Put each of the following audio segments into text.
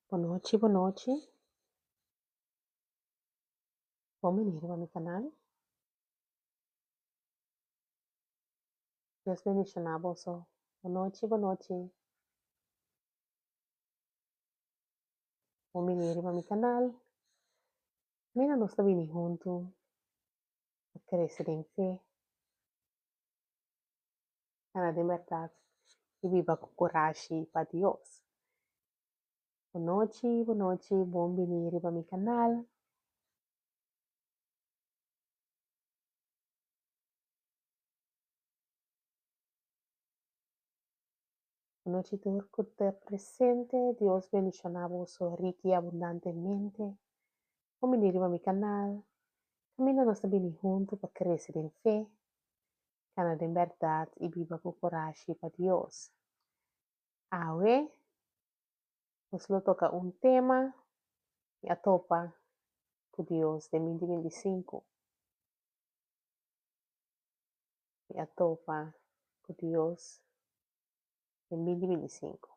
Bonochi bonochi. Bon bini riba mi kanal. Dios bendishoná boso. Bonochi bonochi. Bon bini riba mi kanal. Mira nos ta bini huntu pa krese den fe, gana den bèrdat i biba ku kurashi pa Dios. Bonochi bonochi bon bini riba mi kanal. Bonochi tur ku ta presente Dios bendishoná boso riki i abundantemente. Bon bini riba mi kanal kaminda nos ta bini huntu pa krese den fe, kana den bèrdat i biba ku kurashi pa Dios. Awe nos lo toka un tema Mi a topa ku Dios den binti 25. Mi a topa ku Dios den binti 25.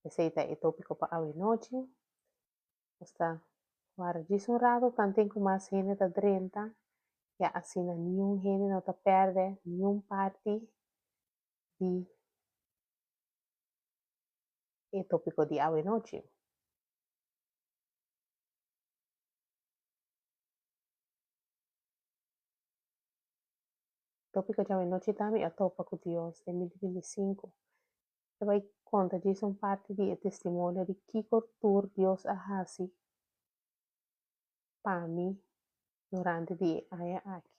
Esei ta e tópiko pa awe nochi. Nos ta wara djis un rato tanten ku mas hende ta drenta, ya asina niun hende no ta pèrdè niun parti di e tópiko di awe nochi. Tópiko di awe nochi ta Mi a topa ku Dios den binti 25. Ta bai konta djis un parti di e testimonio di kiko tur Dios a hasi pa mi durante di e aña aki.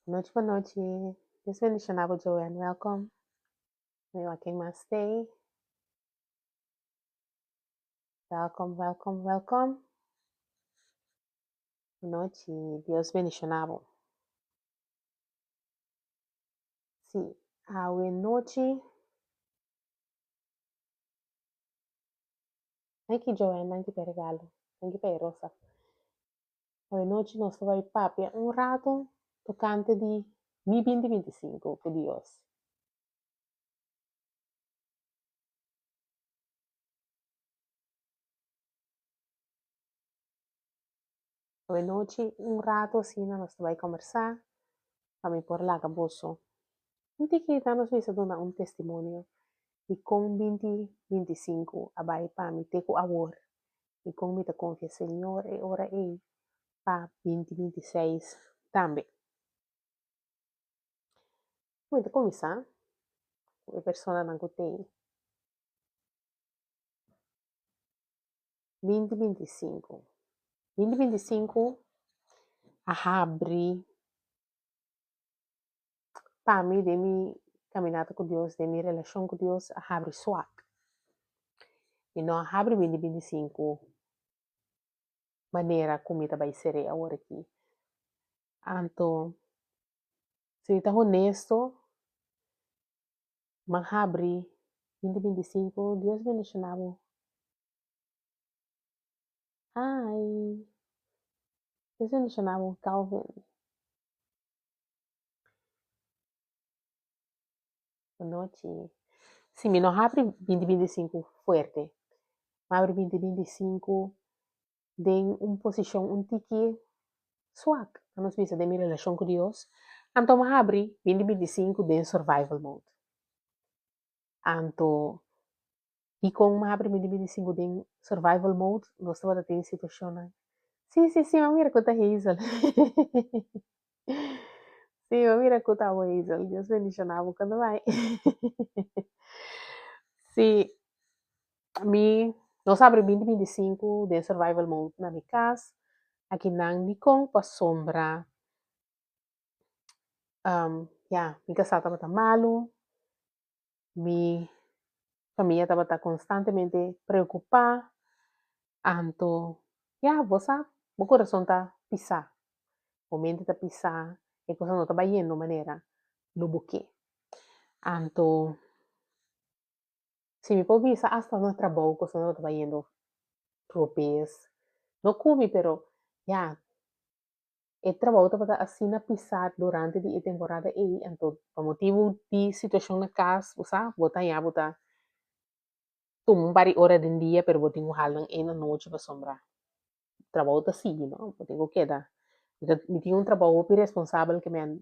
Nochi pa nochi. Dios bendiciona bo Joanne. Welcome. Mi wak ken mas stay. Welcome, welcome, welcome. Nochi. Dios bendiciona bo. Si, awe nochi. Danki Joanne, danki pa e regalo. Danki pa e rosa. Awe nochi nos ta bai papia un rato tokante di mi binti 25 ku Dios. Awe nochi un rato asina nos ta bai kombersá pa mi por laga boso un tiki ta nos bisa duna un testimonio di kon binti 25 a bai pa mi te ku awor i kon mi ta konfia Señor e ora ei pa binti 26 tambe. Mi ta kuminsá ku e personanan ku tei binti 25. Binti 25 a habri pa mi den mi kaminata ku Dios, den mi relashon ku Dios a habri swak. Mi no a habri binti 25 manera ku mi ta bai ser'é awor aki. Anto, si mi ta honesto, mi a habri binti 25, Dios bendishoná bo. Hi! Dios bendishoná bo, Calvin. Bonochi. Si mi no habri binti 25 fuerte, mi habri binti 25 den un posishon un tiki swak, pa nos bisa den mi relashon ku Dios, anto mi habri binti 25 den survival mode. Anto dikon mi habri binti 25 den survival mode? Nos tabata tin situashonnan. Si, si, si, mi a mira ku ta Hazel. Si, mi a mira ku ta abo Hazel. Dios bendishoná bo kende bai. Si, mi, nos habri binti 25 den survival mode na mi kas. Akinan dikon pasobra ya, mi kasá tabata malu. Mi famia tabata konstantemente preokupá. Anto, ya, bo sa, bo kurason ta pisá, bo mente ta pisá, e kosnan no ta bayendo manera lo bo ke. Anto, si mi por bisa asta na trabou kosnan tabata bayendo robes, no ku mi pero ya. E trabou tabata asina pisá durante di e temporada ei, anto pa motibu di situashon na kas, bo sa, bo ta haña bo ta tuma un par di ora den dia, pero bo tin ku hala nan ei na nochi pasobra trabou ta sigui, no? Bo tin ku keda. Mi ta mi tin un trabou hopi responsabel ke men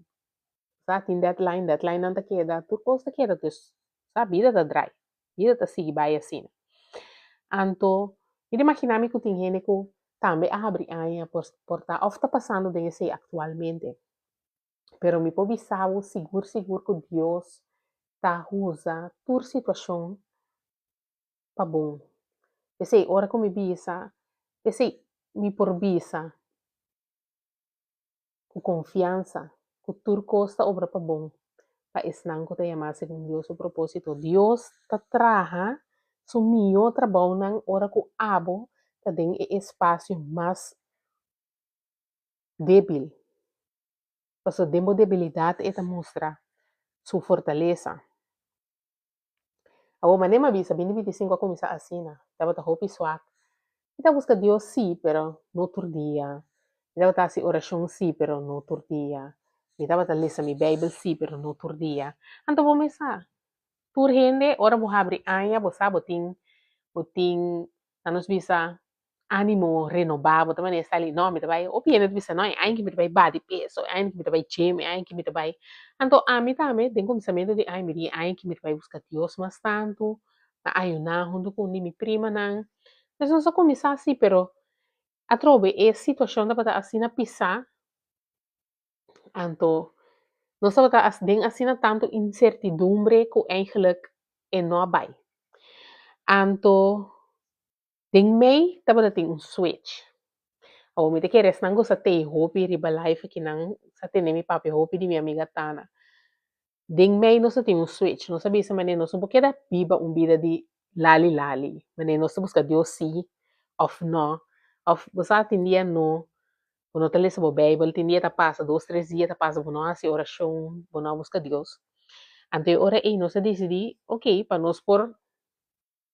sa tin deadline, deadlinenan ta keda, tur kos ta keda, dus sa bida ta drai, bida ta sigui bai asina. Anto mi ta imaginá mi ku tin hende ku tambe a habri aña por por ta òf ta pasando den esei aktualmente. Pero mi por bisa bo sigur sigur ku Dios ta usa tur situashon pa bon. P'esei ora ku mi bisa, p'esei mi por bisa ku konfiansa ku tur kos ta obra pa bon pa esnan ku ta yamá segun Dios su propósito. Dios ta traha su mihó trabounan ora ku abo ta den e espasio mas débil, pasobra den bo debilidat e ta mustra su fortalesa. Awor manera mi a bisa binti binti sinku a kuminsá asina, tabata hopi swak. Mi ta buska Dios sí, pero no tur dia. Mi tabata hasi orashon sí, pero no tur dia. Mi tabata lesa mi Beibel sí, pero no tur dia. Anto bo mes sa, tur hende ora bo habri aña bo sa bo tin bo tin nan nos bisa ánimo renobá, bo ta manera sali, no, mi ta bai, hopi hende ta bisa, no, e aña aki mi ta bai bati peso, e aña aki mi ta bai gym, e aña aki mi ta bai. Anto ami tambe den kuminsamentu di aña mi di e aña aki mi ta bai buska Dios mas tantu, mi a ayuná huntu ku un di mi primanan. Pues nos a kuminsá así, pero atrobe e situashon tabata asina pisá, anto nos tabata den asina tantu insertidumbre ku eigenlijk e no a bai. Anto Den mei tabata tin un switch. Awor mi ta kere esnan ku sa tei hopi riba live akinan sa tende mi papia hopi di mi amiga Tana. Den mei nos ta tin un switch. Nos a bisa manera nos no por keda biba un bida di lali lali. Manera nos ta buska Dios si òf no. Òf bo sa tin dia no, bo no ta lesa bo beibel, tin dia ta pasa dos tres dia ta pasa bo no hasi orashon, bo no a buska Dios. Anto e ora ei nos a disidí, oke, pa nos por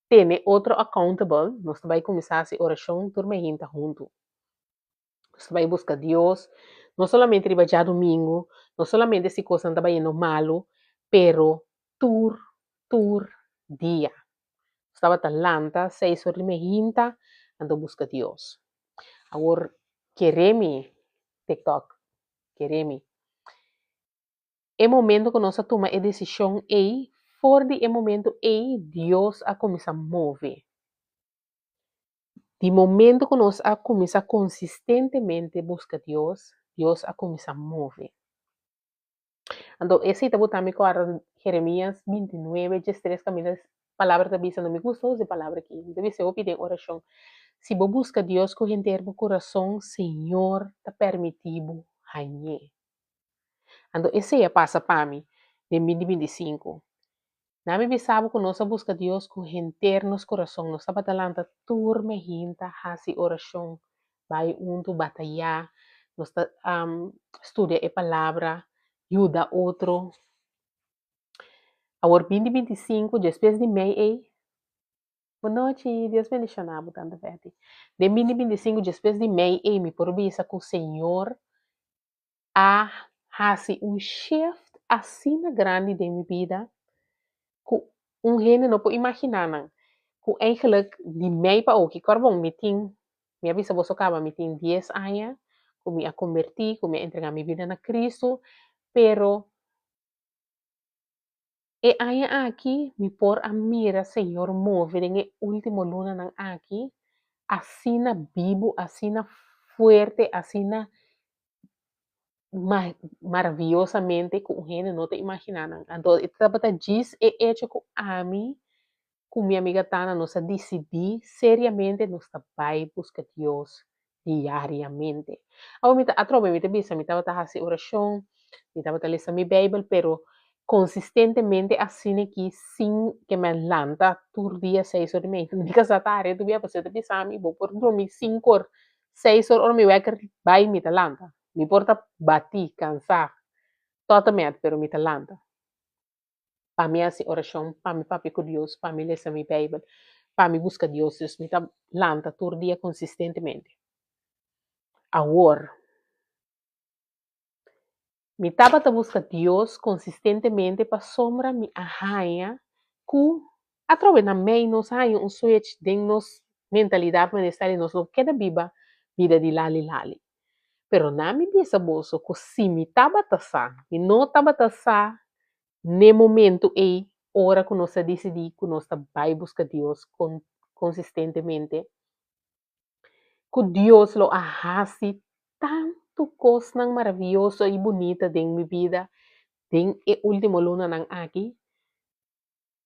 tene otro accountable, nos ta bai kuminsá hasi orashon tur mehinta huntu. Nos ta bai buska Dios, no solamente riba djadumingu, no solamente si kosnan ta bayendo malu, pero tur tur dia. Nos tabata lanta seis or di mehinta anto buska Dios. Awor kere mi, TikTok, kere mi. E momento ku nos a tuma e desishon ei, for di e momento ei Dios a kuminsá move. Di momento ku nos a kuminsá konsistentemente buska Dios, Dios a kuminsá move. Anto esei ta bota mi kòrda Jeremias 29, 13 kaminda palabra ta bisa, no mi gusta usa e palabra aki, mi ta bisa hopi den orashon, si bo buska Dios ku henter bo kurason, Señor ta permití bo hañ'é. Anto esei a pasa pa mi den binti binti i sinku. Na mi bisa bo ku nos a buska Dios ku henter nos kurason. Nos tabata lanta tur mehinta hasi orashon, bai huntu batayá, nos ta studia e palabra, yuda otro. Awor binti binti i sinku despues di mei ei, Bon nochi, Dios bendiciona bo tanta Betty. Den binti binti i sinku despues di mei ei mi por bisa ku Señor a hasi un shift asina grandi den mi bida ku un hende no por imaginá nan ku eigenlijk di mei pa oki kor bon mi tin mi a bisa boso kaba mi tin dies aña ku mi a kombertí ku mi a entregá mi bida na Cristo pero E aña aki mi por a mira Señor move den e último lunanan aki asina bibu, asina fuerte, asina maraviyosamente ku un hende no ta imaginá nan. Anto e tabata djis e echo ku ami ku mi amiga Tana nos a disidí seriamente nos ta bai buska Dios diariamente. Awor mi ta atrobe mi ta bisa mi tabata hasi orashon, mi tabata lesa mi Beibel, pero konsistentemente asina aki sin ke mi a lanta tur dia seis or di mei. Mi kasá ta haria tur bia pasobra e ta bisa mi bo por drumi sinku or, seis or ora mi wèker bai mi ta lanta. Mi por ta batí, kansá, tòtèmèt pero mi ta lanta. Pa mi hasi orashon, pa mi papia ku Dios, pa mi lesa mi Beibel, pa mi buska Dios. Dus mi ta lanta tur dia konsistentemente. Awor, Mi tabata buska Dios konsistentemente pasobra mi a haña ku atrobe na mei nos a haña un switch den nos mentalidat manera esta di nos no keda biba bida di lali lali. Pero na mi bisa boso ku si mi tabata sa, mi no tabata sa n'e momentu ei ora ku nos a disidí ku nos ta bai buska Dios konsistentemente, ku Dios lo a hasi tantu kosnan maravioso i bunita den mi bida den e último lunanan aki.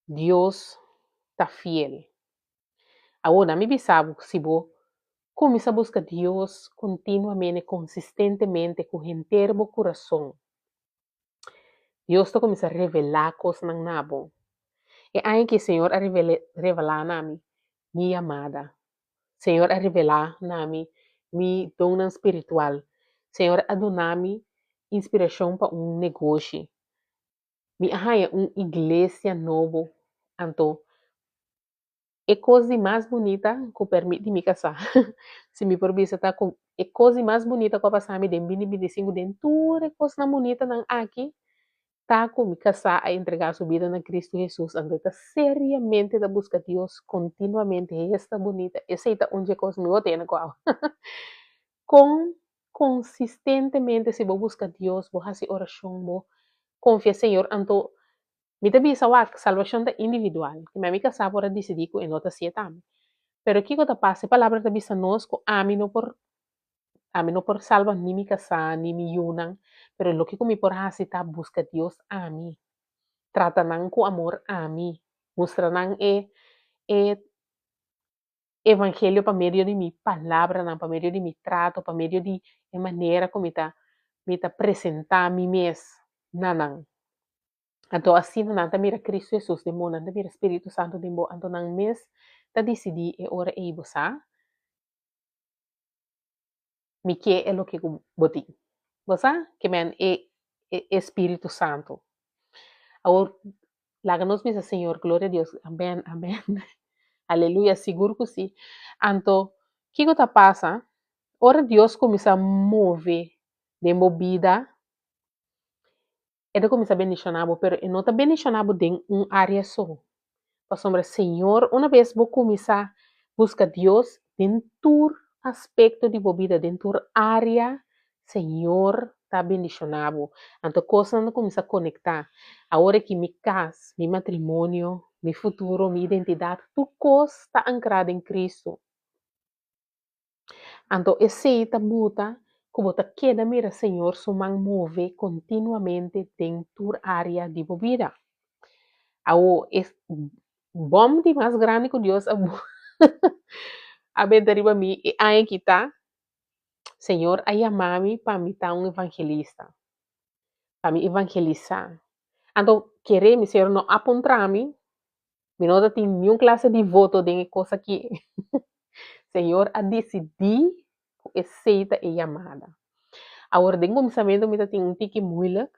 Dios ta fiel. Awor na mi bisa bo ku si bo kuminsá buska Dios kontinuamente, konsistentemente ku henter bo kurason, Dios ta kuminsá revelá kosnan na bo. E aña aki Señor a revelá na mi mi yamada. Señor a revelá na mi mi donnan spiritual. Señor a duna mi inspirashon pa un negoshi. Mi a haña un iglesia nobo. Anto E kos di mas bunita ku pèrmit di mi kasá, si mi por bisa ta ku e kos di mas bunita ku a pasa mi den binti 25 den tur e kosnan bunitanan aki ta ku mi kasá a entregá su bida na Kristu Hesus, anto e ta seriamente ta buska Dios kontinuamente, esta bunita, esei ta un dje kos mi bo tene ku awe. Kon konsistentemente si bo buska Dios, bo hasi orashon, bo konfia Señor, anto Mi ta bisa wak, salbashon ta individual. Kima mi kasá por a disidí ku e no ta hasié tambe. Pero kiko ta pasa? E palabra ta bisa nos ku ami no por ami no por salba ni mi kasá ni mi yunan, pero loke ku mi por hasi ta buska Dios ami, trata nan ku amor ami, mustra nan e e evangelio pa medio di mi palabranan, pa medio di mi trato, pa medio di e manera ku mi ta mi ta presentá mi mes na nan. Anto asina nan ta mira Cristo Hesus den bo, nan ta mira Spiritu Santu den bo, anto nan mes ta disidí e ora ei, bo sa, mi ke e loke ku bo tin. Bo sa? Ke men e e Spiritu Santu. Awor, laga nos bisa Señor, gloria a Dios, amen, amen, aleluya, sigur ku si. Anto, kiko ta pasa? Ora Dios kuminsá move den bo bida, E ta kuminsá bendishoná bo, pero e no ta bendishoná bo den un área so. Pasobra Señor, una bes bo kuminsá buska Dios den tur aspekto di bo bida, den tur área, Señor ta bendishoná bo. Anto kosnan ta kuminsá konektá. Awor aki mi kas, mi matrimonio, mi futuro, mi identidat, tur kos ta ankrá den Kristu. Anto esei ta buta ku bo ta keda mira Señor su man move kontinuamente den tur área di bo bida. Awo e bòm di mas grandi ku Dios a a benta riba mi e aña aki ta, Señor a yama mi pa mi ta un evangelista, pa mi evangelisá. Anto kere mi Señor no a puntra mi Mi no ta tin niun klase di voto den e kos aki. Señor a disidí ku esei ta e yamada. Awor den kuminsamentu mi ta tin un tiki muilik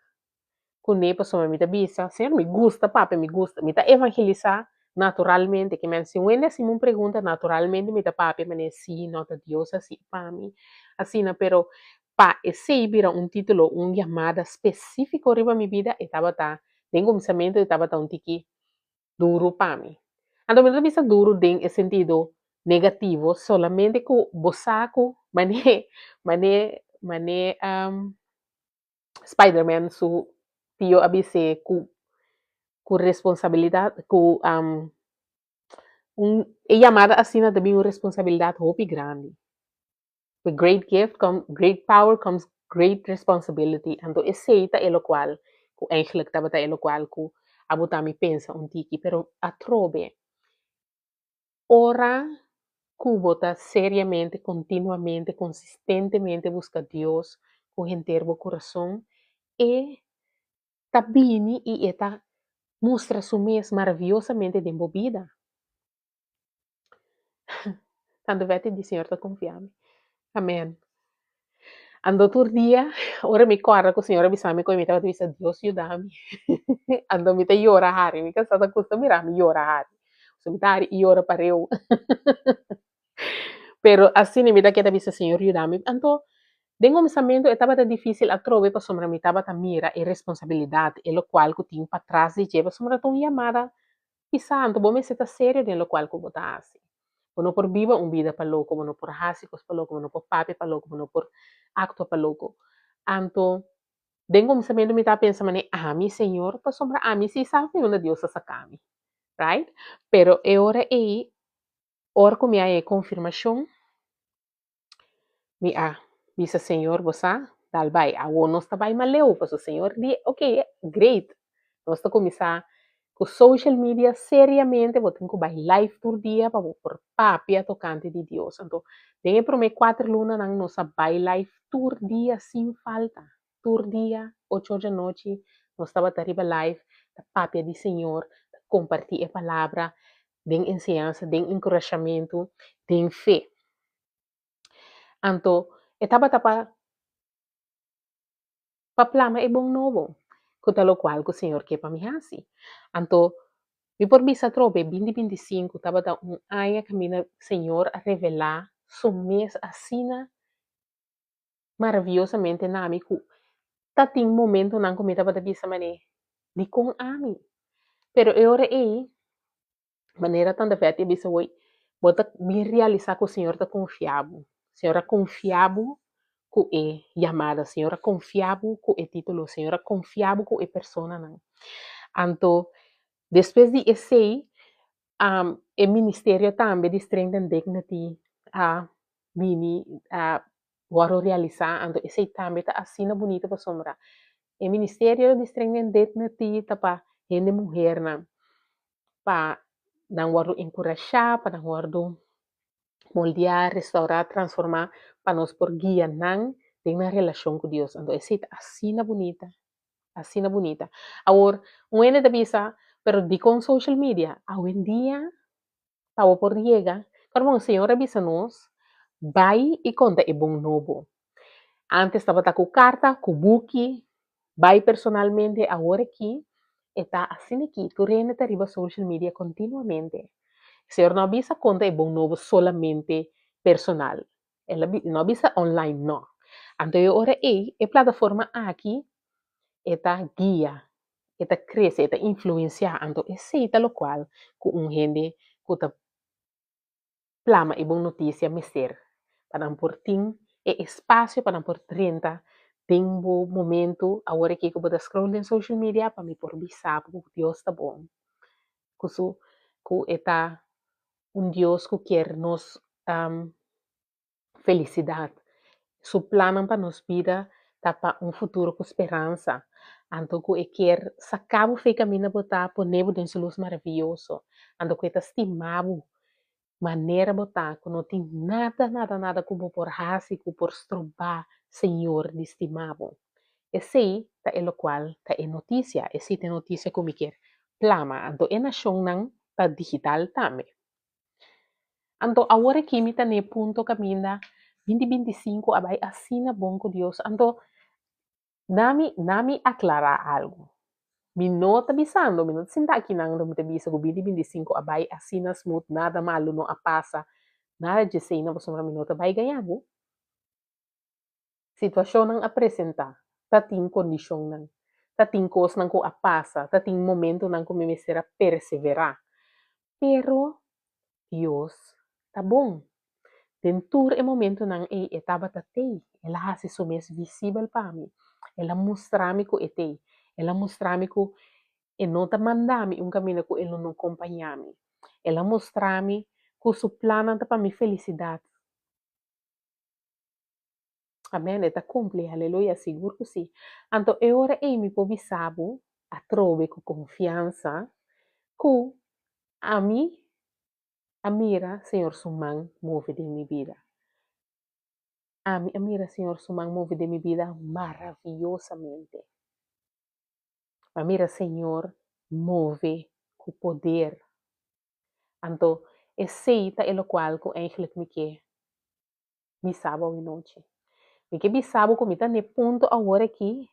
kuné pasobra mi ta bisa, Señor mi gusta papia, mi gusta, mi ta evangelisá naturalmente. Ke men si un hende hasimi un pregunta naturalmente mi ta papia manera sí, no ta Dios a hasi pa mi asina, pero pa esei bira un título, un yamada spesífiko riba mi bida e tabata den kuminsamentu e tabata un tiki duru pa mi. Anto mi no ta bisa duru den e sentido negativo, solamente ku bo sa ku mané mané mané Spiderman su tio a bis'é ku ku responsabilidat ku un e yamada asina ta bin un responsabilidat hopi grandi. With great gift come great power comes great responsibility anto esei ta e lokual ku eigenlijk tabata e lokual ku a buta mi pensa un tiki pero atrobe ora ku bo ta seriamente kontinuamente konsistentemente buska Dios ku henter bo kurason e ta bini i e ta mustra su mes maraviyosamente den bo bida. Tantu veti di Señor ta konfia mi. Amen. Anto tur dia, ora mi kòrda ku Señor a bisa mi ku mi tabata bisa Dios yuda mi. Anto mi ta yora hari. Mi kasá ta gusta mira mi yora hari. So mi ta hari i yora pareu. Pero asina mi ta keda bisa Señor yuda mi. Anto. Den kuminsamentu e tabata difísil atrobe pasobra mi tabata mira e responsabilidat, e lokual ku tin patras di dje pasobra ta un yamada pisá, anto bo mester ta serio den lokual ku bo ta hasi. Bo no por biba un bida pa loko, bo no por hasi kos pa loko, bo no por papia pa loko, bo no por aktua pa loko. Anto den kuminsamentu mi ta pensa manera, ami Señor? Pasobra ami si sa di unda Dios a saka mi, right? Pero e ora ei, ora ku mi a haña e konfirmashon, Mi a bisa Señor, bo sa, dal bai. Awor nos ta bai maleu, pasobra Señor di, ok, great. Nos ta kuminsá ku social media seriamente, bo tin ku bai live tur dia pa bo por papia tokante di Dios. Anto, den e promé kuater lunanan nos a bai live tur dia sin falta. Tur dia, ocho or djanochi, nos tabata riba live ta papia di Señor, ta kompartí e palabra den enseñansa, den enkurashamentu, den fe. Anto e tabata pa pa plama e bon nobo, ku ta lokual ku Señor ke pa mi hasi. Anto mi por bisa atrobe binti binti sinku tabata un aña kaminda Señor a revelá Su mes asina maraviyosamente na mi ku ta tin momentonan ku mi tabata bisa manera, dikon ami? Pero e ora ei Manera tanta Betty a bisa hoy, bo ta bin realisa cu Señor ta confia bo. Señor a confia bo cu e yamada, Señor a confia bo cu e titulo, Señor a confia bo cu e personanan. Anto, despues di esey, e ministerio tambe di Strength and Dignity a bini, a wòrdu realisá, anto esei tambe ta asina bunito pasobra e ministerio di Strength and Dignity ta pa hende muhernan, pa nan wòrdu enkurashá, pa nan wòrdu moldeá, restourá, transformá, pa nos por guia nan den nan relashon ku Dios. Anto esei ta asina bunita, asina bunita. Awor, un hende ta bisa, pero dikon social media? Awendia pa bo por yega. Pero bon, Señor a bisa nos, Bai i konta e bon nobo. Ántes tabata ku karta, ku buki, bai personalmente, awor aki e ta asina aki, tur hende ta riba social media kontinuamente. Señor no a bisa konta e bon nobo solamente personal, el a no a bisa online no. Anto e ora ei e plataforma aki e ta guia e ta krese, e ta influensiá, anto esei ta lokual ku un hende ku ta plama e bon notisia mester pa nan por tin e espasio pa nan por drenta den bo momentu awor aki ku bo ta scroll den social media pa mi por bisa bo ku Dios ta bon, ku su ku e ta un Dios ku kier nos felisidat. Su plannan pa nos bida ta pa un futuro ku speransa. Anto ku e kier saka bo fe kaminda bo ta, pone bo den su lus maraviyoso. Anto ku e ta stima bo manera bo ta, ku no tin nada, nada, nada ku bo por hasi ku por stroba Señor di stima bo. Esei ta e lokual ta e notisia, esei ta e notisia ku mi kier plama. Anto e nashonnan ta digital tambe. Anto awor aki mi ta n'e punto kaminda binti binti sinku a bai asina bon ku Dios. Anto na mi na mi aklará algu. Mi no ta bisando, mi no ta sinta akinan anto mi ta bisa ku binti binti sinku a bai asina smooth, nada malu no a pasa, nada djesei no pasobra mi no ta bai gaña bo. Situashonnan a presentá, ta tin kondishonnan, ta tin kosnan ku a pasa, ta tin momentunan ku mi mester a perseverá. Pero Dios ta bon. Den tur e momentunan ei e tabata tei, el a hasi su mes visibel pa mi, el a mustra mi ku e tei, el a mustra mi ku e no ta manda mi un kaminda ku e lo no kompañá mi, el a mustra mi ku su plannan ta pa mi felisidat. Amen, e ta kumpli, aleluya, sigur ku si. Anto e ora ei mi por bisa bo atrobe ku konfiansa ku ami a mira Señor su man move den mi bida. Ami a mira Señor su man move den mi bida maraviyosamente. Mi a mira Señor move ku poder. Anto esei ta e lokual ku eigentlik mi ke bisa bo awinochi. Mi ke bisa bo ku mi ta n'e punto awor aki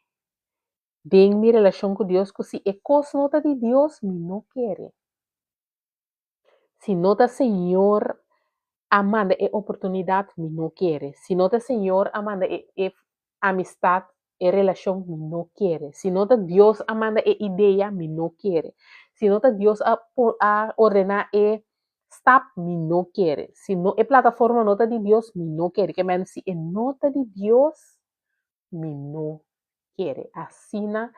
den mi relashon ku Dios ku si e kos no ta di Dios mi no kere. Si no ta Señor a manda e oportunidat, mi no kere. Si no ta Señor a manda e e amistat, e relashon, mi no kere. Si no ta Dios a manda e idea, mi no kere. Si no ta Dios a a ordená e stap, mi no kere. Si no e plataforma no ta di Dios, mi no kere. Ke men si e no ta di Dios, mi no kere. Asina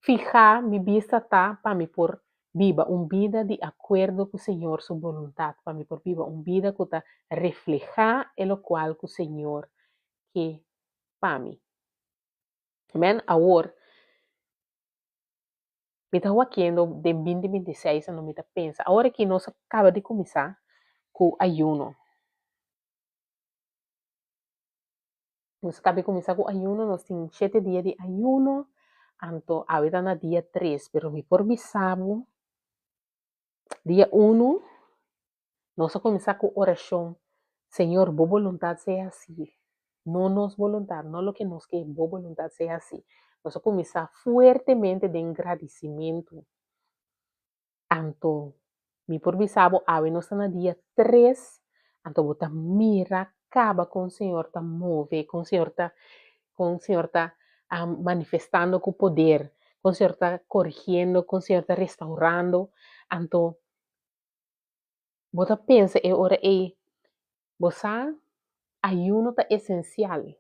Fihá mi bista ta pa mi por biba un bida di akuerdo ku Señor su boluntat, pa mi por biba un bida ku ta reflehá e lokual ku Señor ke pa mi. Amen. Awor, mi ta wakiendo den binti 26, anto mi ta pensa, awor aki nos a kaba di kuminsá ku ayuno. Nos a kabi kuminsá ku ayuno, nos tin shete dia di ayuno, anto awe ta na dia tres, pero mi por bisa bo, dia unu nos a kuminsá ku orashon, Señor bo boluntat sea hasí, no nos boluntat, no loke nos ke, bo boluntat sea hasí. Nos a kuminsá fuertemente den gradisimentu. Anto mi por bisa bo awe nos ta na dia tres, anto bo ta mira kaba kon Señor ta move, kon Señor ta kon Señor ta manifestando ku poder, kon Señor ta korigiendo, kon Señor ta restaurando. Anto bo ta pensa e ora ei, bo sa ayuno ta esensial.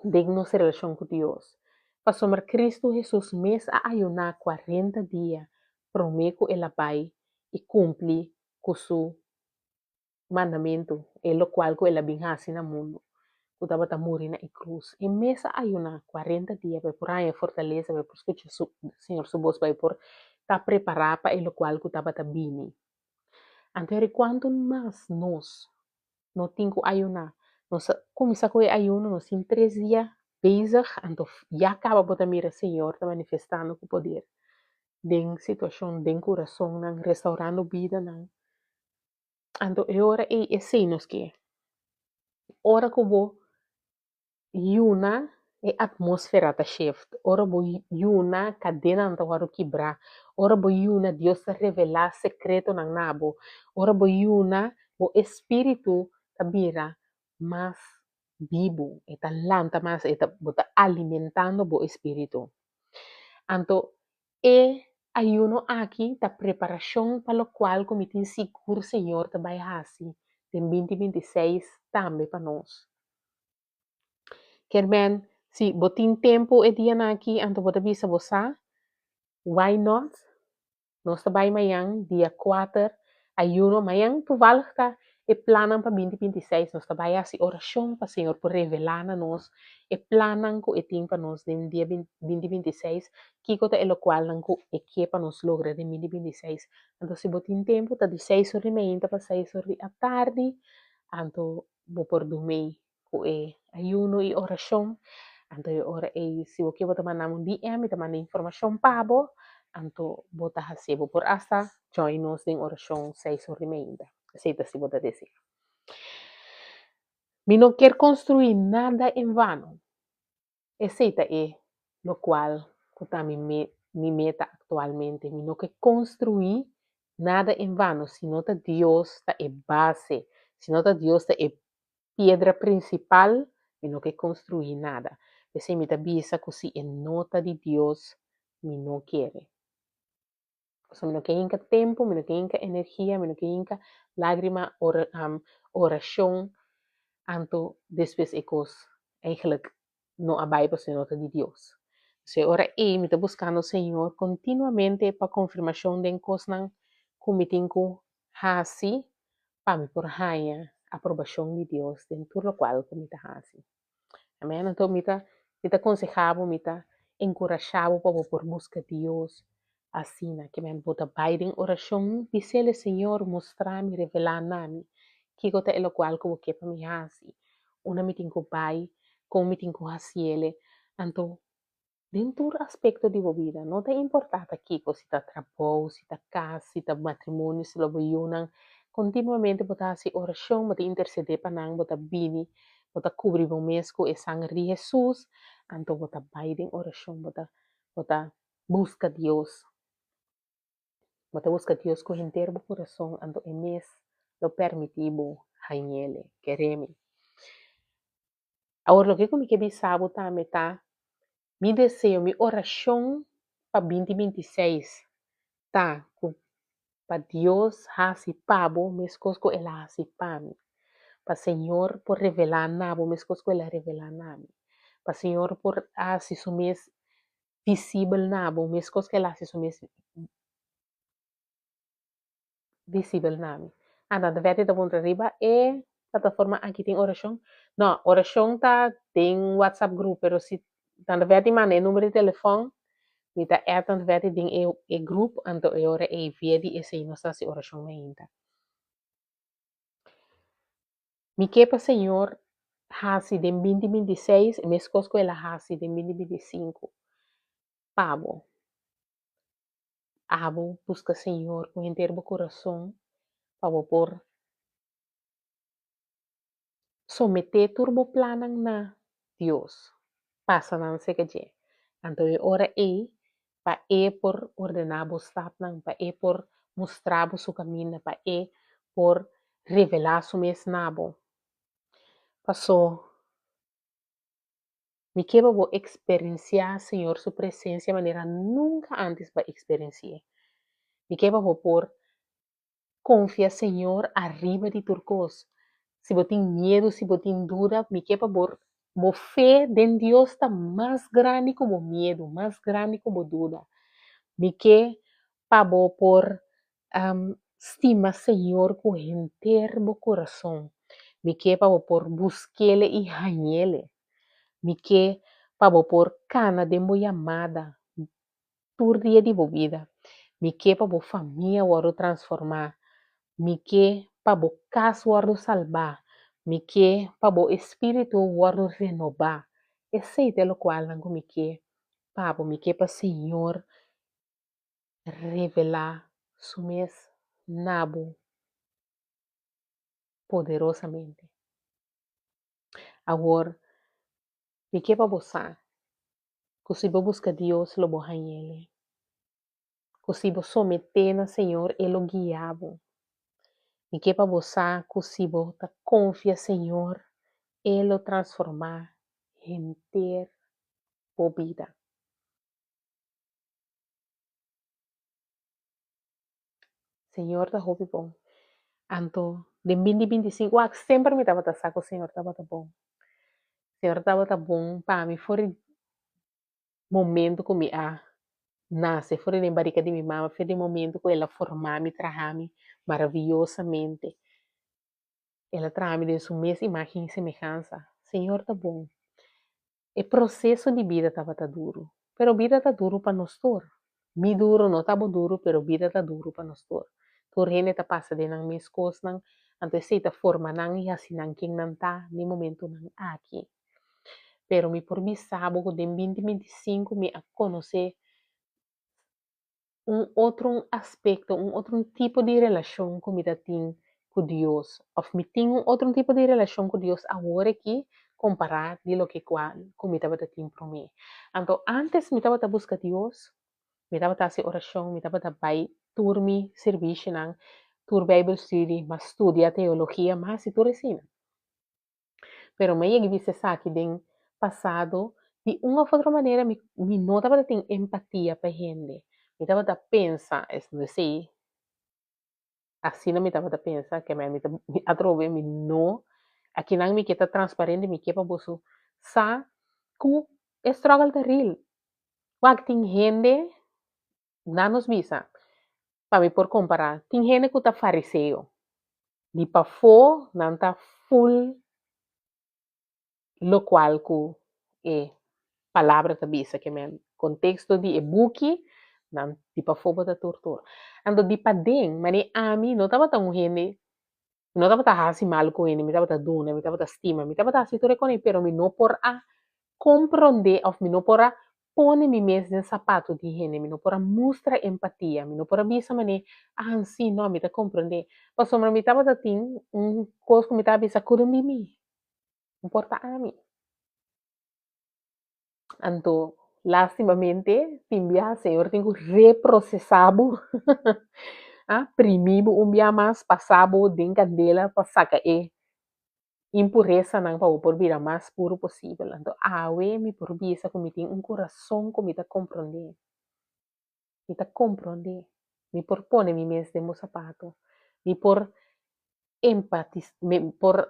den nos relashon ku Dios. Pasobra Kristu Hesus mes a ayuná kuarenta dia promé ku el a bai i kumpli ku su mandamentu, e lokual ku el a bin hasi na mundu, ku tabata muri na e krus. E mes a ayuná kuarenta dia pa e por haña fortalesa, pa e por skucha su Señor su bos, pa e por ta prepará pa e lokual ku tabata bini. Anto heri kuantu mas nos no tin ku ayuná. Nos a kuminsá ku e ayuno, nos tin tres dia bezig, anto ya kaba bo ta mira Señor ta manifestando ku poder den situashon, den kurasonnan, restaurando bidanan. Anto e ora ei esei nos ke. Ora ku bo yuna e atmósfera ta shift. Ora bo yuna kadenanan ta wòrdu kibrá. Ora bo yuna Dios ta revelá sekretonan na bo. Ora bo yuna bo espíritu ta bira mas bibu, e ta lanta mas, e ta bo ta alimentando bo espíritu. Anto e ayuno aki ta preparashon pa lokual ku mi tin sigur Señor ta bai hasi den binti 26 tambe pa nos. Kermen, si bo tin tempu e dianan aki, anto bo ta bisa bo sa, why not? Nos ta bai mañan, dia kuater, ayuno, mañan toevallig ta e plannan pa binti 26, nos ta bai hasi orashon pa Señor por revelá na nos e plannan ku e tin pa nos den dia binti 26, kiko ta e lokualnan ku e ke pa nos logra den binti 26. Anto si bo tin tempu, ta di seis or di mainta pa seis or di atardi, anto bo por dumei ku e ayuno i orashon. Anto e ora ei si bo ke bo ta manda mi un DM, mi ta manda informashon pa bo, anto bo ta hasié. Bo por asta join nos den orashon seis or di meinta. Esei ta si bo ta desea. Mi no kier konstruí nada en vano. Esei ta e lokual ku ta mi mi meta aktualmente. Mi no ke konstruí nada en vano si no ta Dios ta e base, si no ta Dios ta e piedra prinsipal, mi no ke konstruí nada. P'esei mi ta bisa ku si e no ta di Dios, mi no kere. Pasobra mi no ke hinka tempu, mi no ke hinka energia, mi no ke hinka lágrima, orashon, anto despues e kos eigenlijk no a bai pasobra no ta di Dios. Entonces e ora ei mi ta buskando Señor kontinuamente pa konfirmashon den kosnan ku mi tin ku hasi pa mi por haña aprobashon di Dios den tur lokual ku mi ta hasi. Amen. Anto mi ta mi ta konsehá bo, mi ta enkurashá bo pa bo por buska Dios asina. Ke men bo ta bai den orashon, bis'El, Señor, mustra mi, revelá na mi kiko ta e lokual ku bo ke pa mi hasi, unda mi tin ku bai, kon mi tin ku hasiel. Anto Den tur aspekto di bo bida, no ta importá ta kiko, si ta trabou, si ta kas, si ta matrimonio, si ta bo yunan, kontinuamente bo ta hasi orashon, bo ta intersedé pa nan, bo ta bini, bo ta kubri bo mes ku e sanger di Hesus, anto bo ta bai den orashon, bo ta bo ta buska Dios, bo ta buska Dios ku henter bo kurason, anto e mes lo permití bo hañ'ele. Kere mi. Awor loke ku mi ke bisa bo tambe ta, mi deseo, mi orashon pa binti 26 ta ku pa Dios hasi pa bo meskos ku el a hasi pa mi. Pa Señor por revelá na bo meskos ku el a revelá na mi. Pa Señor por hasi su mes visibel na bo meskos ku el a hasi su mes visibel na mi. Ah, Tante Betty ta puntra riba e plataforma aki tin orashon? No, orashon ta den WhatsApp group, pero si Tante Betty manda e number di telefòn, mi ta add Tante Betty den e e group, anto e ora ei via di esei nos ta hasi orashon mainta. Mi ke pa Señor hasi den 2026 meskos ku el a hasi den 2025 pa bo. Abo buska Señor ku henter bo kurason pa bo por someté tur bo plannan na Dios, pasa nan serka dje. Anto e ora ei pa E por ordená bo stapnan, pa E por mustra bo su kaminda, pa E por revelá su mes na bo. Pasó. Mi ke pa bo eksperensiá Señor su presensia manera nunka ántes bo a eksperensi'é. Mi ke pa bo por konfia Señor ariba di tur kos. Si bo tin miedu, si bo tin duda, mi ke pa bo bo fe den Dios ta mas grandi ku bo miedu, mas grandi ku bo duda. Mi ke pa bo por stima Señor ku henter bo kurason. Mi ke pa bo por busk'Ele i hañ'Ele. Mi ke pa bo por kana den bo yamada tur dia di bo bida. Mi ke pa bo famia wòrdu transformá. Mi ke pa bo kas wòrdu salbá. Mi ke pa bo espíritu wòrdu renobá. Esei ta e lokualnan ku mi ke pa bo. Mi ke pa Señor revelá su mes na bo poderosamente. Awor, mi ke pa bo sa ku si bo buska Dios lo bo hañ'El, ku si bo someté na Señor E lo guia bo. Mi ke pa bo sa ku si bo ta konfia Señor E lo transformá henter bo bida. Señor ta hopi bon. Anto den 2025, wak, semper mi tabata sa ku Señor tabata bon. Señor tabata bon pa mi for di momento ku mi a nase, for di den barika di mi mama, for di momento ku el a forma mi, traha mi maraviyosamente. El a traha mi den su mes imagen i semehansa. Señor ta bon. E proseso di bida tabata duru, pero bida ta duru pa nos tur. Mi duru no ta bo duru, pero bida ta duru pa nos tur. Tur hende ta pasa den nan mes kosnan, anto esei ta forma nan i hasi nan ken nan ta den momentunan aki. Pero mi por bisa bo ku den 2025 mi a konosé un otro un aspecto, un otro un tipo di relacion cu mi ta tin cu Dios. Of mi tin un otro un tipo di relacion cu Dios awor aki compara di loke cual cu mi tabata tin prome. Anto antes mi tabata busca Dios, mi tabata haci oracion, mi tabata bay tur mi servicionan, tur bijbelstudie, m'a studia teologia, m'a haci tur esina. Pero mi a yega bisa esaki den pasado, di un of otro manera mi mi no tabata tin empatia pa hende. Mi tabata pensa, es esei, asina mi tabata pensa, ke mi ta atrobe mi no, akinan mi ke ta transparente, mi ke pa boso sa ku e struggle ta real. Wak tin hende Na nos bisa, pa mi por kompará, tin hende ku ta fariseo. Di pafó nan ta ful lokual ku e palabra ta bisa, ke men konteksto di e buki, nan di pafó bo ta tur tur. Anto di paden, manera ami no tabata un hende, mi no tabata hasi malu ku hende, mi tabata duna, mi tabata stima, mi tabata hasi tur e kos, pero mi no por a komprondé òf mi no por a pone mi mes den sapatu di hende, mi no por a mustra empatia, mi no por a bisa manera, ah sí, no, mi ta komprondé. Pasobra mi tabata tin un kos ku mi tabata bisa, kuda di mi, no por ta ami. Anto, lastimamente, tin biaha Señor tin ku reprosesá bo. A primi bo un bia mas, pasa bo den kandela pa saka e impuresanan pa bo por bira mas puru posibel. Anto awe mi por bisa ku mi tin un kurason ku mi ta komprondé. Mi ta komprondé. Mi por pone mi mes den bo sapato. Mi por empatis, mi por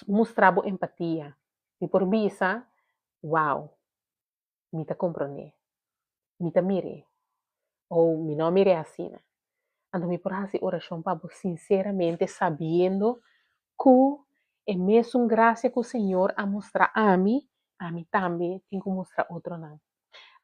mustra bo empatia. Mi por bisa, wow, mi ta komprondé. Mi ta mir'é. O mi no a mir'é asina. Anto mi por hasi orashon pa bo sinseramente sabiendo ku e mesun grasia ku Señor a mustra ami, ami tambe tin ku mustra otronan.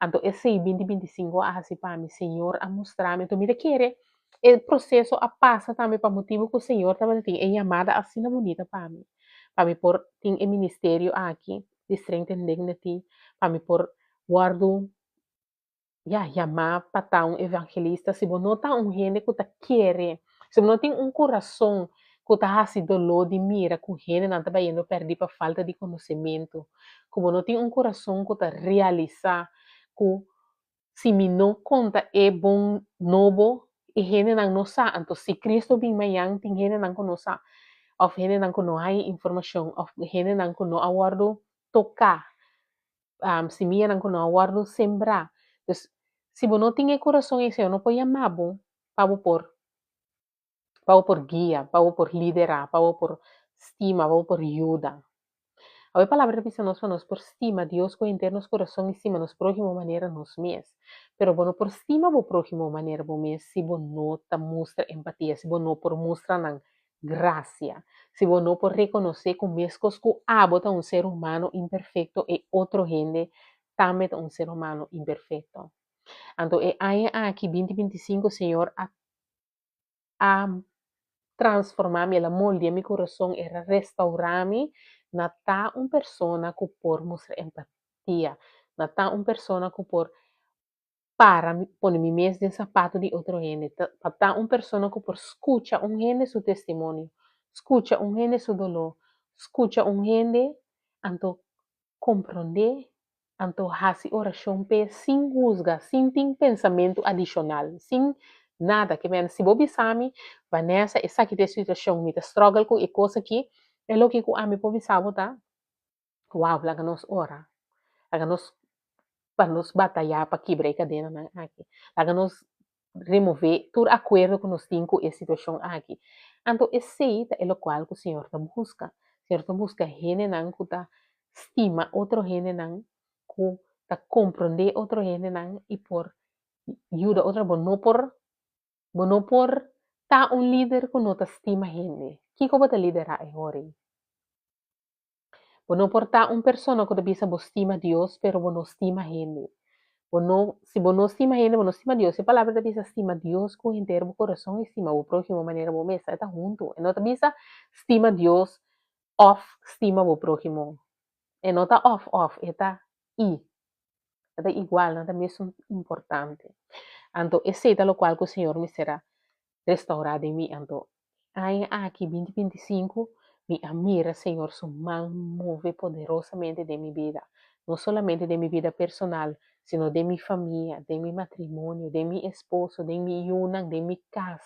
Anto esei binti binti sinku a hasi pa mi, Señor a mustra mi. Anto mi ta kere e proseso a pasa tambe pa motibu ku Señor tabata tin e yamada asina bunita pa mi, pa mi por tin e ministerio aki di Strength and Dignity, pa mi por wòrdu ya yamá pa ta un evangelista. Si bo no ta un hende ku ta kere, si bo no tin un kurason ku ta hasi doló di mira ku hendenan ta bayendo pèrdí pa falta di konosementu, ku bo no tin un kurason ku ta realisá ku si mi no konta e bon nobo e hendenan no sa, anto si Cristo bin mañan tin hendenan ku no sa, òf hendenan ku no haña informashon, òf hendenan ku no a wòrdu toká, simianan ku no a wòrdu sembrá. Dus, si bo no tin e kurason ei, Señor no por yama bo pa bo por pa bo por guia, pa bo por liderá, pa bo por stima, pa bo por yuda. Awe e palabra ta bisa nos pa nos por stima Dios ku henter nos kurason i stima nos próhimo manera nos mes. Pero bo no por stima bo próhimo manera bo mes si bo no ta mustra empatia, si bo no por mustra nan grasia, si bo no por rekonosé ku meskos ku abo ta un ser humano imperfekto e otro hende tambe ta un ser humano imperfekto. Anto e aña aki binti 25 Señor a a transformá mi, el a moldia mi kurason, el a restaurá mi na ta un persona ku por mustra empatia, na ta un persona ku por para pone mi mes den sapato di otro hende, pa ta un persona ku por skucha un hende su testimonio, skucha un hende su doló, skucha un hende anto komprondé, anto hasi orashon p'e sin husga, sin tin pensamentu adishonal, sin nada. Ke men, si bo bisa mi, Vanessa, esaki ta e situashon, mi ta struggle ku e kos aki, e loke ku ami por bisa bo ta, Wow, laga nos ora. Laga nos pa nos batayá pa kibra e kadenanan aki. Laga nos remové tur akuerdo ku nos tin ku e situashon aki. Anto esei ta e lokual ku Señor ta buska. Señor ta buska hendenan ku ta stima otro hendenan, ku ta komprondé otro hendenan i por yuda otro. Bo no por bo no por ta un lider ku no ta stima hende. Kiko bo ta liderá e ora ei? Bo no por ta un persona ku ta bisa bo stima Dios, pero bo no stima hende. Bo no, si bo no stima hende, bo no stima Dios. E palabra ta bisa stima Dios ku henter bo kurason i stima bo próhimo manera bo mes. E ta huntu. E no ta bisa stima Dios òf stima bo próhimo. E no ta òf òf, e ta i. E ta igual, nan ta mesun importante. Anto esei ta lokual ku Señor mester a restaurá den mi. Anto aña aki, binti 25, mi a mira Señor su man move poderosamente den mi bida. No solamente den mi bida personal, sino den mi famia, den mi matrimonio, den mi esposo, den mi yunan, den mi kas.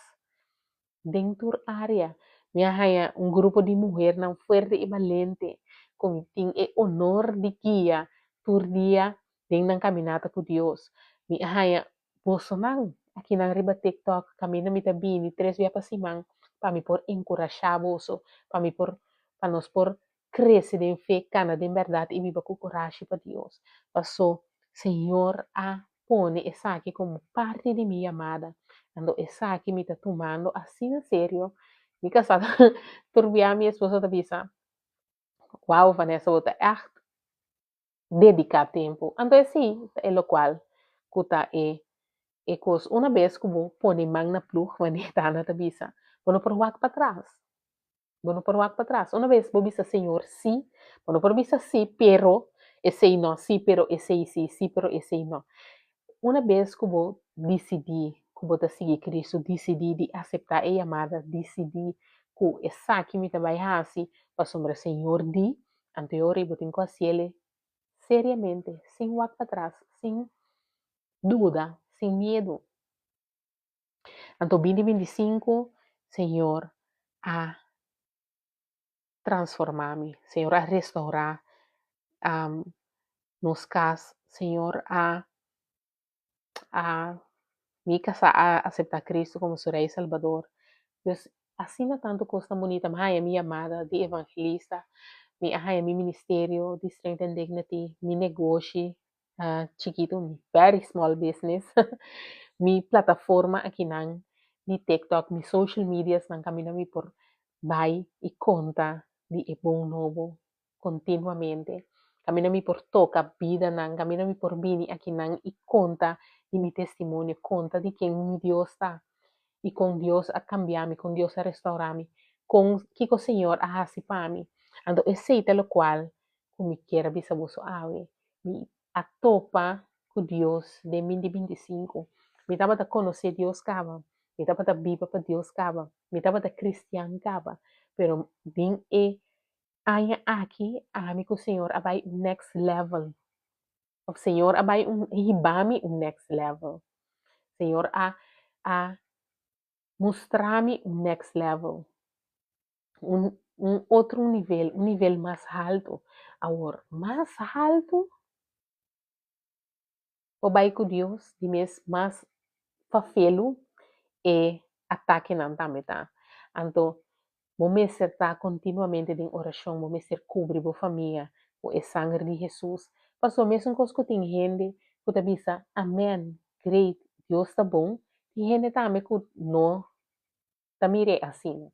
Den tur área. Mi a haña un grupo di muhernan fuerte i balente ku mi tin e honor di guia tur dia den nan kaminata ku Dios. Mi a haña bosonan akinan riba TikTok kaminda mi ta bini tres bia pa siman pa mi por enkurashá boso, pa mi por pa nos por krese den fe, kana den bèrdat i biba ku kurashi pa Dios. Pasó Señor a pone esaki komo parti di mi yamada, anto esaki mi ta tumando asina serio. Mi kasá tur bia mi esposo ta bisa, Wow Vanessa bo ta ègt dediká tempu. Anto esei ta e lokual ku ta e e kos. Una bes ku bo pone man na plug, manera Tana ta bisa, bo no por wak patras. Bo no por wak patras. Una bes bo bisa Señor sí, bo no por bisa sí pero esei no, sí pero esei sí, sí pero esei no. Una bes ku bo disidí ku bo ta sigui Cristo, disidí di aseptá e yamada, disidí ku esaki mi ta bai hasi pasobra Señor di, anto e ora ei bo tin ku hasiel seriamente, sin wak patras, sin duda, sin miedu. Anto 2025 Señor a transformá mi, Señor a restourá nos kas, Señor a a mi kasá a aseptá Cristo komo su Rei i Salbador. Dus asina tantu kosnan bunita, mi a haña mi yamada di evangelista, mi a haña mi ministerio di Strength and Dignity, mi negoshi chikitu, mi very small business, mi plataforma akinan di TikTok, mi social mediasnan kaminda mi por bai i konta di e bon nobo kontinuamente. Kaminda mi por toka bidanan, kaminda mi por bini akinan i konta di mi testimonio, konta di ken mi Dios ta i kon Dios a kambia mi, kon Dios a restaurá mi, kon kiko Señor a hasi pa mi. Anto esei ta lokual ku mi kier a bisa boso awe. Mi a topa ku Dios den 2025. Mi tabata konosé Dios kaba, mi tabata biba pa Dios kaba, mi tabata kristian kaba, pero den e aña aki ami ku Señor a bai un next level. Of Señor a bai un hiba mi un next level. Señor a a mustra mi un next level. Un un otro nivel, un nivel mas haltu. Awor, mas haltu bo bai ku Dios, di mes mas fafelu e atakenan tambe ta. Anto bo mester ta kontinuamente den orashon, bo mester kubri bo famia ku e sanger di Hesus. Pasobra mesun kos ku tin hende ku ta bisa amen, great, Dios ta bon, tin hende tambe ku no ta mir'é asina.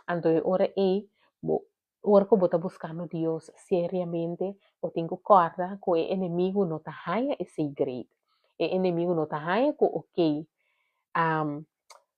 Anto e ora ei, bo, ora ku bo ta buskando Dios seriamente, bo tin ku kòrda ku e enemigu no ta haña esei great. E enemigu no ta haña ku okey,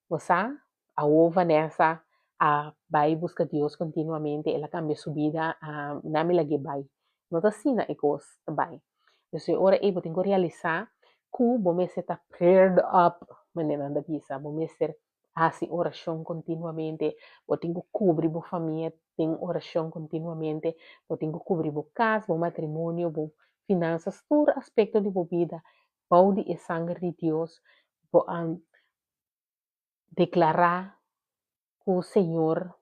bo sa, awor Vanessa a bai buska Dios kontinuamente, el a kambia su bida, nan mi lag'é bai. No ta asina e kos ta bai. Entonces e ora ei bo tin ku realisá ku bo mester ta prayed up, manera nan ta bisa, bo mester Hasi orashon kontinuamente. Bo tin ku kubri bo famia den orashon kontinuamente. Bo tin ku kubri bo kas, bo matrimonio, bo finansas, tur aspekto di bo bida bou di e sanger di Dios. Bo a deklará ku Señor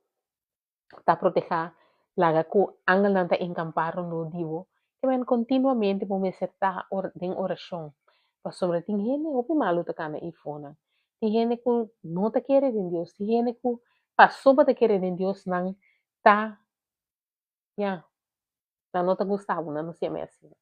ta protehá, laga ku angelnan ta enkampá rondó di bo. Te men kontinuamente bo mester ta den orashon, pasobra tin hende hopi malu ta kana eifonan. Tin hende ku no ta kere den Dios, tin hende ku pasobra ta kere den Dios nan ta, ya, nan no ta gusta bo, nan no siña asina.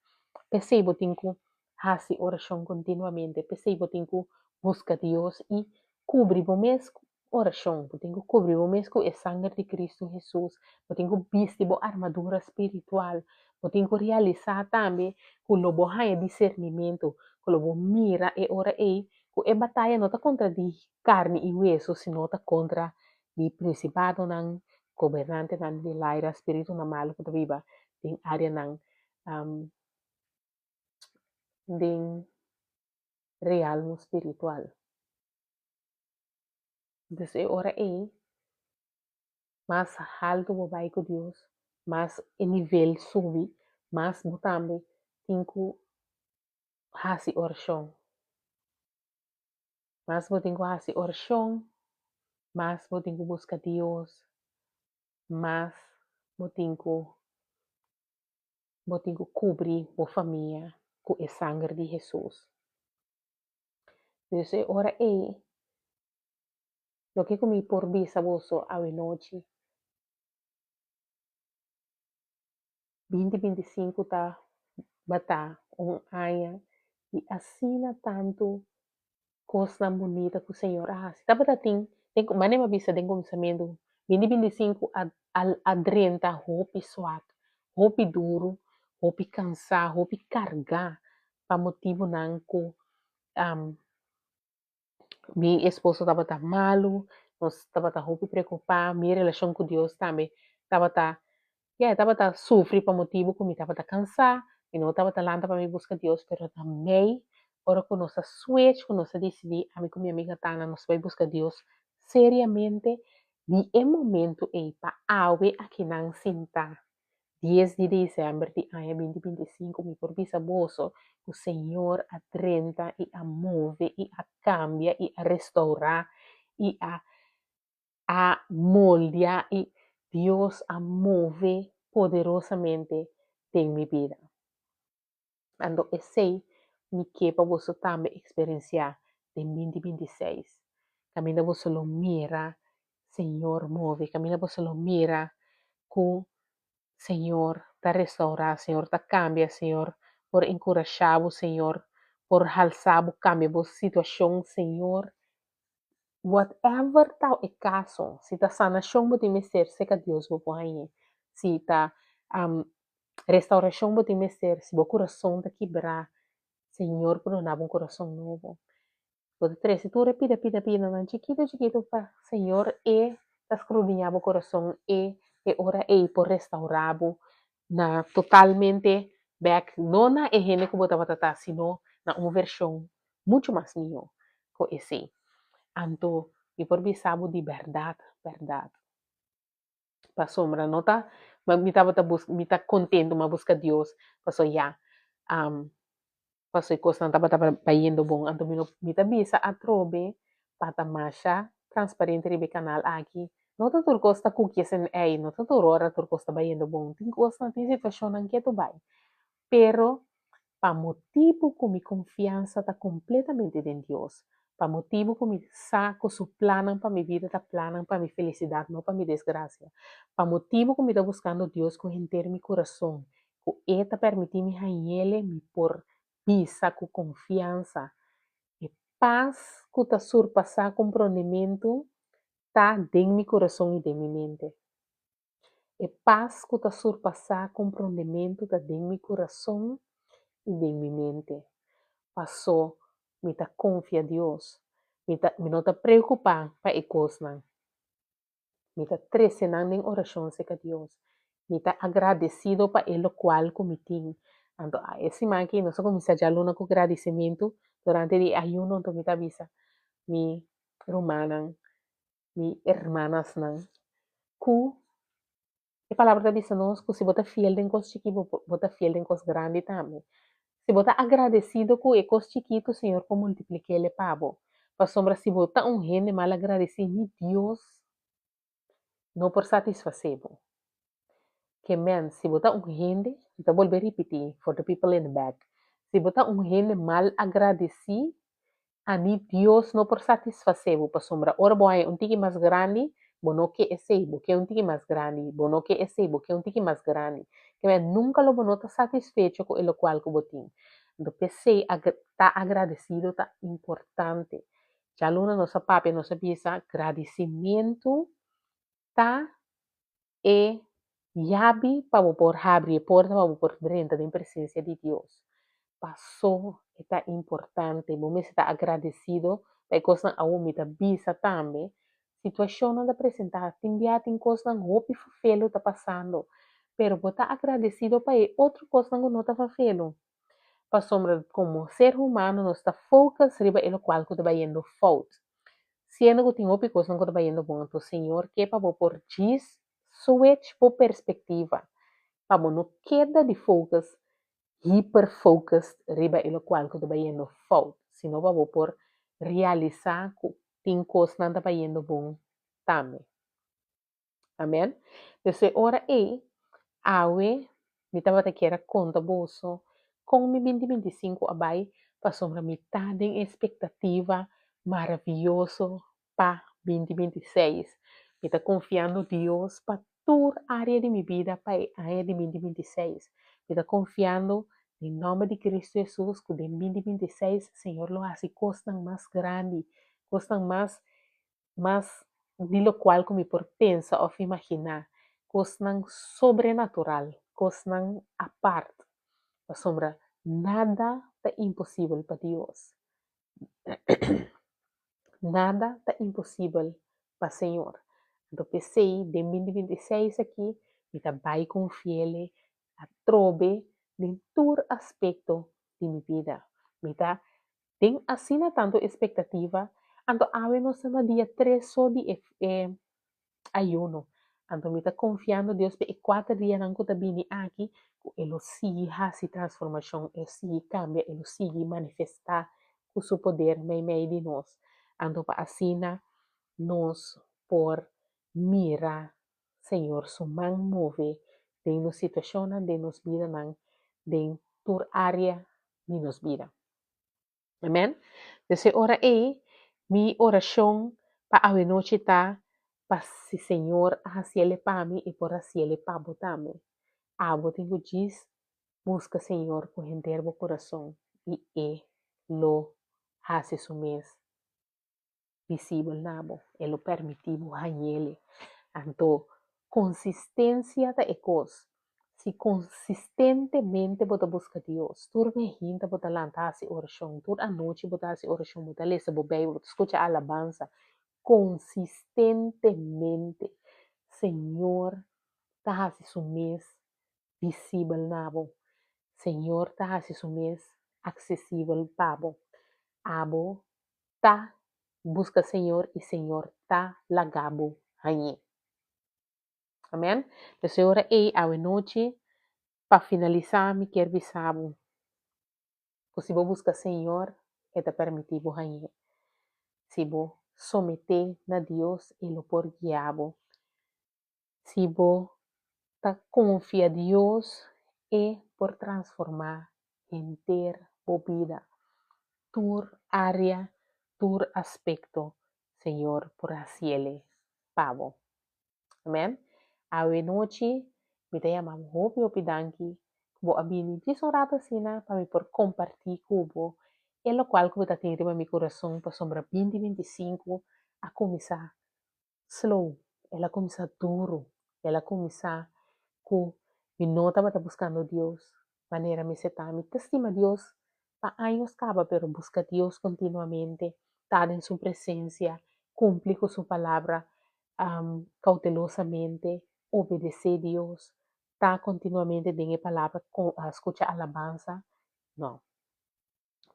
P'esei bo tin ku hasi orashon kontinuamente, p'esei bo tin ku buska Dios i kubri bo mes ku orashon, bo tin ku kubri bo mes ku e sanger di Kristu Hesus, bo tin ku bisti bo armadura spiritual, bo tin ku realisá tambe ku lo bo haña disernimentu, ku lo bo mira e ora ei ku e bataya no ta kontra di karni i wesu, sino ta kontra di prinsipadonan, gobernantenan di laira, spiritunan malu ku ta biba den áreanan den realmo spiritual. Dus e ora ei, mas haltu bo bai ku Dios, mas e nivel subi, mas bo tambe tin ku hasi orashon. Mas bo tin ku hasi orashon, mas bo tin ku buska Dios, mas bo tin ku bo tin ku kubri bo famia ku e sanger di Hesus. Dus e ora ei, loke ku mi por bisa boso awenochi, 2025 ta bata un aña di asina tantu kosnan bunita ku Señor a hasi. Tabata tin, den, manera mi a bisa den kuminsamentu, 2025 a a drenta hopi swak, hopi duru, hopi kansá, hopi kargá pa motibunan ku mi esposo tabata malu, nos tabata hopi preokupá, mi relashon ku Dios tambe tabata, ya, e tabata sufri pa motibu ku mi tabata kansá, mi no tabata lanta pa mi buska Dios, pero ta mei ora ku nos a switch, ku nos a disidí, ami ku mi amiga Tana, nos bai buska Dios seriamente, di e momentu ei pa awe akinan sintá 10 di desèmber di aña 2025 mi por bisa boso ku Señor a drenta i a move i a kambia i a restourá. i a a moldia i Dios a move poderosamente den mi bida. Anto esei mi ke pa boso tambe eksperensiá den 2026. Kaminda boso lo mira Señor move, kaminda boso lo mira ku Señor ta restaurá, Señor ta kambia, Señor por enkurashá bo, Señor por halsá bo, kambia bo situashon, Señor whatever ta e kaso, si ta sanashon bo tin mester, serka Dios bo por hañ'é, si ta restaurashon bo tin mester, si bo kurason ta kibrá, Señor por duna bo un kurason nobo. Bo ta trese tur e pida pida pidanan chikitu chikitu pa Señor e ta skrudiñá bo kurason e e ora ei por restaurá bo na totalmente bèk no na e hende ku bo tabata ta sino na un vershon muchu mas mihó ku esei. Anto mi por bisa bo di bèrdat bèrdat pasobra no ta mi tabata bus mi ta kontentu mi a buska Dios pasobra ya pasobra e kosnan tabata bayendo bon anto mi no mi ta bisa atrobe pa ta masha transparente riba e kanal aki no ta tur kos ta cookies and ei no ta tur ora tur kos ta bayendo bon tin kosnan tin situashonnan ke tur bai pero pa motibu ku mi konfiansa ta kompletamente den Dios, pa motibu ku mi sa ku su plannan pa mi bida ta plannan pa mi felisidat, no pa mi desgrasia, pa motibu ku mi ta buskando Dios ku henter mi kurason, ku E ta permití mi hañ'Ele, mi por bisa ku konfiansa, E pas ku ta surpasá komprondementu ta den mi kurason i den mi mente. E pas ku ta surpasá komprondementu ta den mi kurason i den mi mente. Pasó mi ta konfia Dios. Mi ta mi no ta preokupá pa e kosnan. Mi ta trese nan den orashon serka Dios. Mi ta agradesido pa e lokual ku mi tin. Anto e siman aki nos a kuminsá djaluna ku gradisimentu durante di e ayuno anto mi ta bisa mi rumannan mi hermanasnan, ku e palabra ta bisa nos ku si bo ta fiel den kos chikí bo bo ta fiel den kos grandi tambe. Si bo ta agradesido ku e kos chikitu Señor por multiplik'el pa bo. Pasobra si bo ta un hende mal agradesí ni Dios no por satisfasé bo. Ke men, si bo ta un hende, mi ta bolbe ripití for the people in the back, si bo ta un hende mal agradesí Ani Dios no por satisfasé bo pasobra ora bo haña un tiki mas grandi, bo no ke esei, bo ke un tiki mas grandi, bo no ke esei, bo ke un tiki mas grandi. Kibè nunka lo bo no ta satisfecho ku e lokual ku bo tin. Anto p'esei ta agradesido ta importante. Djaluna nos a papia, nos a bisa gradisimentu ta e yabi pa bo por habri e porta pa bo por drenta den presencia di Dios. Paso e ta importante, bo mester ta agradecido pa e cosnan awo mi ta bisa tambe, situacionnan ta presenta, tin bia tin cosnan hopi fafelo ta pasando, pero bo ta agradecido pa e otro cosnan cu no ta fafelo. Pasobra como ser humano nos ta focus riba e locual cu ta bayendo fout. Siendo ku tin hopi kosnan ku ta bayendo bon, anto Señor ke pa bo por djis switch bo perspektiva, pa bo no keda di focus, hyper focused riba e lokual ku ta bayendo fout, sino pa bo por realisá ku tin kosnan ta bayendo bon tambe. Amen. Pues e ora ei, awe mi tabata kier a konta boso kon mi 2025 a bai, pasobra mi ta den espektativa maravioso pa 2026. Mi ta konfiando Dios pa tur área di mi bida pa e aña di 2026. Mi ta konfiando den nòmber di Kristu Hesus ku den 2026 Señor lo hasi kosnan mas grandi, kosnan mas mas di lokual ku mi por pensa òf imaginá, kosnan sobrenatural, kosnan apart, pasobra nada ta imposibel pa Dios. Nada ta imposibel pa Señor. Anto p'esei den 2026 aki mi ta bai konfi'El atrobe den tur aspekto di mi bida. Mi ta Den asina tantu espektativa, anto awe nos ta na dia tres so di e e ayuno. Anto mi ta konfiando Dios pa e kuater dianan ku ta bini aki, ku e lo sigui hasi transformashon, e lo sigui kambia, e lo sigui manifestá ku su poder meimei di nos. Anto pa asina. nos por mira Señor su man move den nos situashonnan, den nos bidanan, den tur área di nos bida. Amen. Des e ora ei, mi orashon pa awenochi ta pa si Señor a hasiele pa mi, e por hasiele pa bo tambe. Abo tin ku djis buska Señor ku henter bo kurason i e lo hasi su mes visibel na bo, e lo permití bo hañ'el. Anto, konsistensia ta e kos. Si konsistentemente bo ta buska Dios, tur mehinta bo ta lanta hasi orashon, tur anochi bo ta hasi orashon, bo ta lesa bo Beibel, bo ta skucha alabansa, konsistentemente Señor ta hasi su mes visibel na bo. Señor ta hasi su mes aksesibel pa bo. Abo ta buska Señor i Señor ta laga bo hañ'é. Amen. Pues e ora ei awe nochi pa finalisá mi kier bisa bo ku si bo buska Señor e ta permití bo hañ'é. Si bo someté na Dios e lo por guia bo. Si bo ta konfia Dios e por transformá henter bo bida. Tur área, tur aspekto Señor por hasiele pa bo. Amen. Awe nochi mi ta yama bo hopi hopi danki ku bo a bini djis un rato asina pa mi por kompartí ku bo e lokual ku bo ta tin riba mi kurason pasobra 2025 a kuminsá slow, el a kuminsá duru, el a kuminsá ku mi no tabata buskando Dios manera mester ta. Mi ta stima Dios pa años kaba pero buska Dios kontinuamente, ta den su presensia, kumpli ku su palabra koutelosamente, obedesé Dios, ta kontinuamente den e palabra, skucha alabansa, no.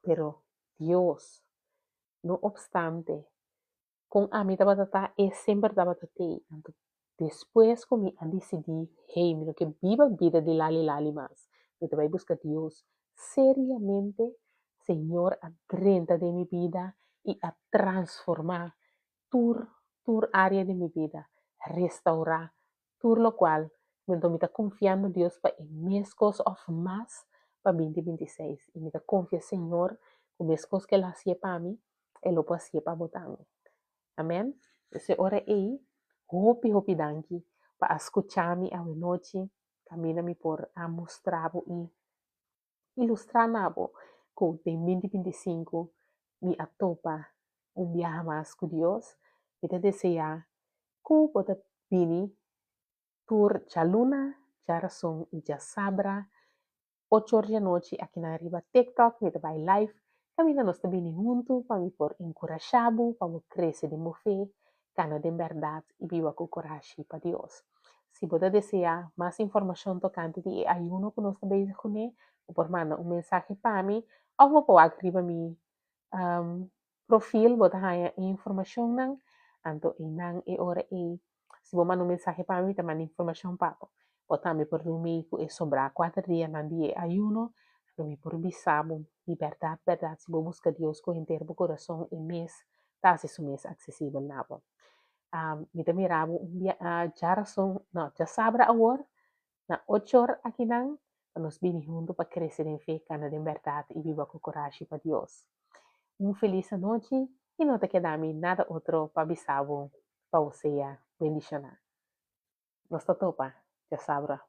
Pero Dios, no opstante Kon ami tabata ta, e semper tabata tei. Anto despues ku mi a disidí, hey, mi no ke biba bida di lali lali mas, mi ta bai buska Dios seriamente, Señor a drenta den mi bida i a transformá tur tur área di mi bida, restaurá tur lokual. Anto mi ta konfiando Dios pa e meskos òf mas pa 2026. I mi ta konfia Señor ku meskos ku el a hasié pa mi, e lo por hasié pa bo tambe. Amen. Pues e ora ei, hopi hopi danki pa a skucha mi awe nochi, kaminda mi por a mustra bo i ilustrá na bo ku den 2025 mi a topa un biaha mas ku Dios. Mi ta deseá ku bo ta bini tur djaluna, djarason i djasabra Ocho or di anochi akinan riba TikTok mi ta bai live kaminda nos ta bini huntu pa mi por enkurashá bo pa bo krese den bo fe, kana den bèrdat i biba ku kurashi pa Dios. Si bo ta deseá mas informashon tokante di e ayuno ku nos ta bezig kuné, bo por manda un mensahe pa mi òf bo por wak riba mi profil bo ta haña e informashonnan, anto einan e ora ei Si bo manda un mensahe pa mi, mi ta manda informashon pa bo. Bo tambe por duna mi ku e sobrá kuater dianan di e ayuno, anto mi por bisa bo di bèrdat bèrdat si bo buska Dios ku henter bo kurason, e mes ta hasi su mes aksesibel na bo. Mi ta mira bo un bia djarason, no, djasabra awor, na ochor akinan, pa nos bini huntu pa krese den fe, kana den bèrdat i biba ku kurashi pa Dios. Un felis anochi i no ta keda mi nada otro pa bisa bo pa bo sea bendishoná. Nos ta topa djasabra.